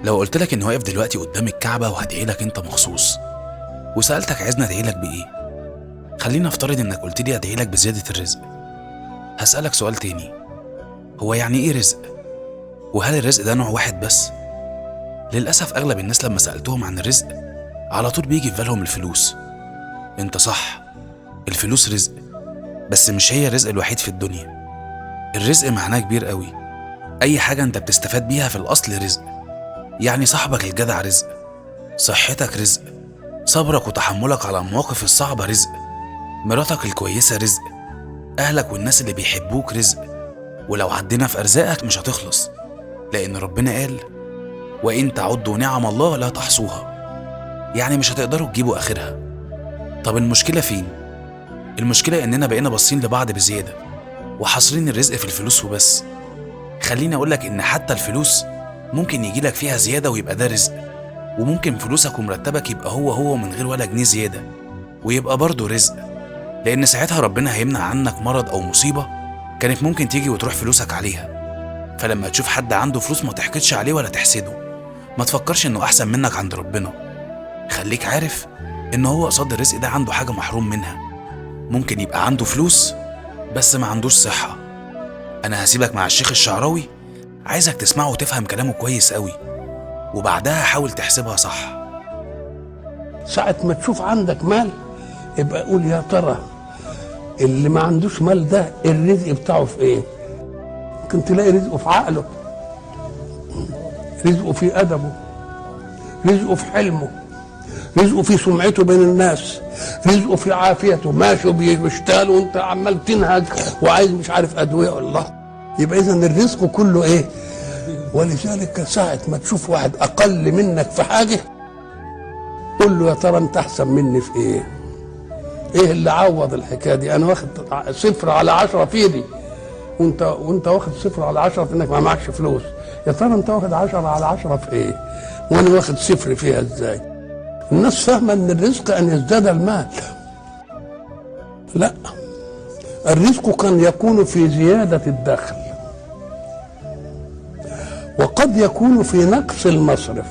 لو قلت لك اني واقف دلوقتي قدام الكعبة وهدعي لك انت مخصوص، وسألتك عايزني ادعي لك بايه؟ خلينا افترض انك قلت لي ادعي لك بزيادة الرزق. هسألك سؤال تاني، هو يعني ايه رزق؟ وهل الرزق ده نوع واحد بس؟ للأسف أغلب الناس لما سألتهم عن الرزق على طول بيجي في بالهم الفلوس. انت صح، الفلوس رزق، بس مش هي الرزق الوحيد في الدنيا. الرزق معناه كبير قوي، أي حاجة انت بتستفاد بيها في الأصل رزق. يعني صاحبك الجدع رزق، صحتك رزق، صبرك وتحملك على المواقف الصعبة رزق، مراتك الكويسة رزق، أهلك والناس اللي بيحبوك رزق. ولو عدينا في أرزاقك مش هتخلص، لأن ربنا قال وإن تعدوا نعم الله لا تحصوها، يعني مش هتقدروا تجيبوا آخرها. طب المشكلة فين؟ المشكلة إننا بقينا باصين لبعض بزيادة وحاصرين الرزق في الفلوس وبس. خليني أقولك إن حتى الفلوس ممكن يجيلك فيها زيادة ويبقى ده رزق، وممكن فلوسك ومرتبك يبقى هو هو من غير ولا جنيه زيادة ويبقى برضه رزق، لأن ساعتها ربنا هيمنع عنك مرض أو مصيبة كانت ممكن تيجي وتروح فلوسك عليها. فلما تشوف حد عنده فلوس ما تحقدش عليه ولا تحسده، ما تفكرش إنه أحسن منك عند ربنا. خليك عارف إن هو قصاد الرزق ده عنده حاجة محروم منها. ممكن يبقى عنده فلوس بس ما عندوش صحة. أنا هسيبك مع الشيخ الشعراوي، عايزك تسمعه وتفهم كلامه كويس قوي، وبعدها حاول تحسبها صح. ساعة ما تشوف عندك مال يبقى قول يا ترى اللي ما عندوش مال ده الرزق بتاعه في ايه؟ ممكن تلاقي رزقه في عقله، رزقه في أدبه، رزقه في حلمه، رزقه في سمعته بين الناس، رزقه في عافيته، ماشي وبيشتغل وانت عمال تنهج وعايز مش عارف أدوية. الله، يبقى إذا الرزق كله ايه؟ ولذلك ساعة ما تشوف واحد أقل منك في حاجة قول له يا ترى أنت أحسن مني في إيه؟ إيه اللي عوض الحكاية دي؟ أنا واخد 0 على 10 في دي، وأنت واخد 0 على 10 في إنك ما معكش فلوس. يا ترى أنت واخد 10 على 10 في إيه؟ وأنا واخد 0 فيها إزاي؟ الناس فاهمة إن الرزق أن يزداد المال. لا، الرزق كان يكون في زيادة الدخل، وقد يكون في نقص المصرف.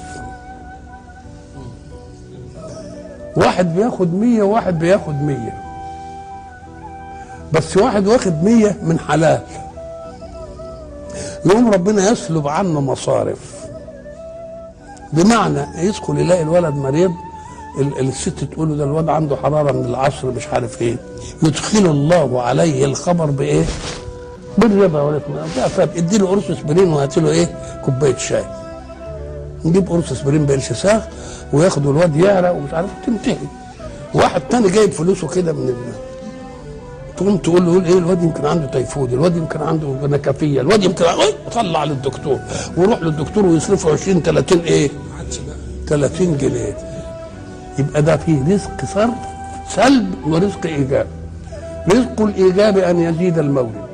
واحد بياخد 100 وواحد بياخد 100، بس واحد واخد 100 من حلال، يقوم ربنا يسلب عنه مصارف. بمعنى يدخل يلاقي الولد مريض، الست تقول له ده الولد عنده حرارة من العصر مش عارف ايه، يدخل الله عليه الخبر بايه؟ بالرضا والاطمئنان. ادي له قرص اسبرين وهات له ايه؟ كوباية شاي. نجيب قرص اسبرين بقرش ساغ وياخدوا الواد يعرق ومش عارف، تنتهي. واحد تاني جايب فلوسه كده من تقوم تقول له ايه؟ الواد يمكن عنده تيفود، الواد يمكن عنده نكفيه، الواد يمكن طلع للدكتور، وروح للدكتور ويصرفوا 20 30 ايه؟ 30 جنيه. يبقى ده فيه رزق صرف سلب ورزق ايجاب. رزق الايجاب ان يزيد المولد،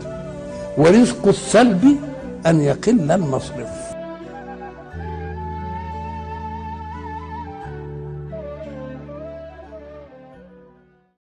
ورزق السلب ان يقل المصرف.